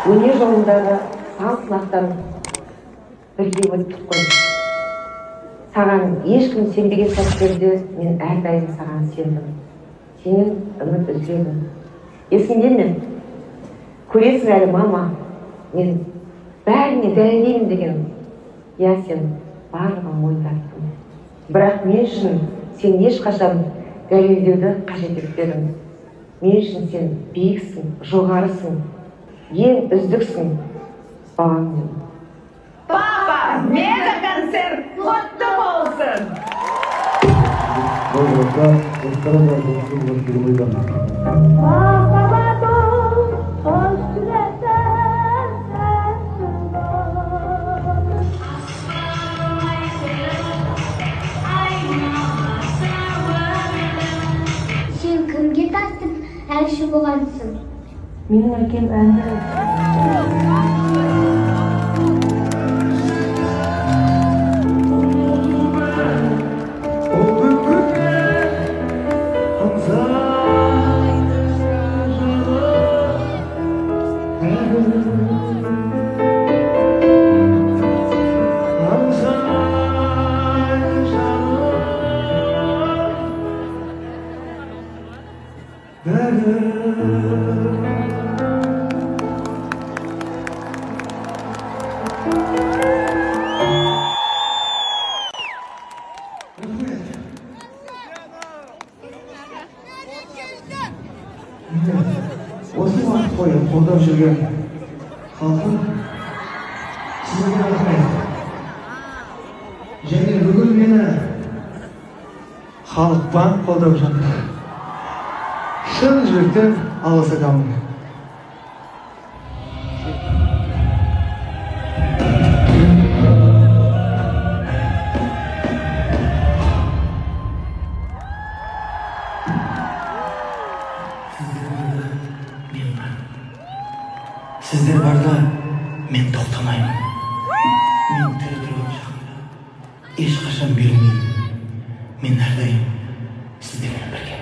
Өнер жолындағы сан сынақтан бірге өттік қой. Саған ешкім сенбеген сәттерде мен әрдайым саған сендім. Сенен үміт үзбедім. Есіңде ме? Көресің әлі, мама, мен бәріне дәлелдеймін деген. Иә, сен барлығын мойындаттың. Бірақ мен үшін сен ешқашан дәлелдеуді қажет етпедің. Мен үшін сен биіксің, жоғарысың, ең үздіксің, балам менің. Папа, мега концерт құтты болсын! Болғанда эстрада жұлдызы деген ойдамын. Махаббатым қос жүректің сәтсің бол. Сен кімге тартып әнші болғансың? Менің әкем әнді. Ол күнге аңсайды жаным, аңсайды жаным бәрі. Осы уақыт бойы қолдап жүрген халқым, сіздерге рахмет. Және бүгін мені Халық банк қолдап жатыр. Шын жүректен алғыс айтамын. Мен бар. Сіздер барда мен тоқтамаймын. Мен тірі тұрған шағымда ешқашан берілмеймін. Мен әрдайым сіздермен бірге.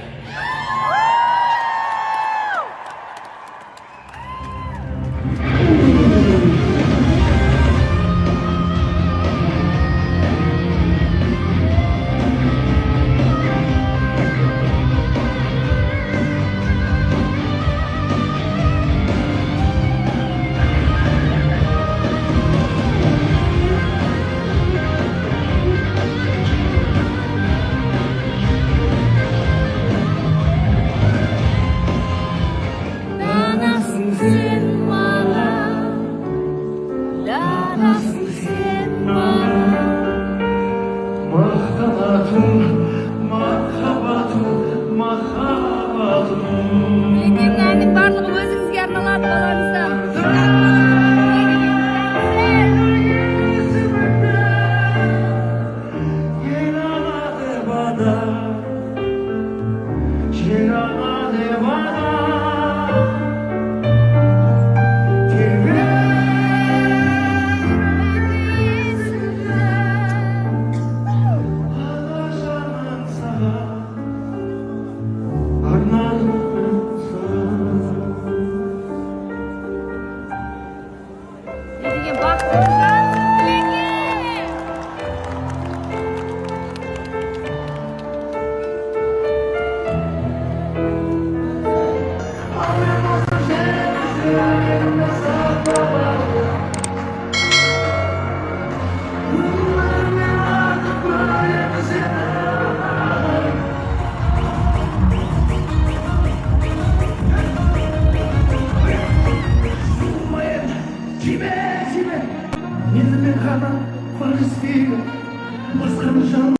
Данасың сен маған, данасың сен маған. Мақтанатын махаббатым, махаббатым. Мінекей, мына әннің барлығы өзіңізге арналады, балаңыздан. Ел ана деп ана, жер ана деп ана, ана жаным, саған арнадым мен саған. Не деген бақытты жансыз, Тілеке! Тиме, тиме, менімен ғана бар істейді, басқаны жан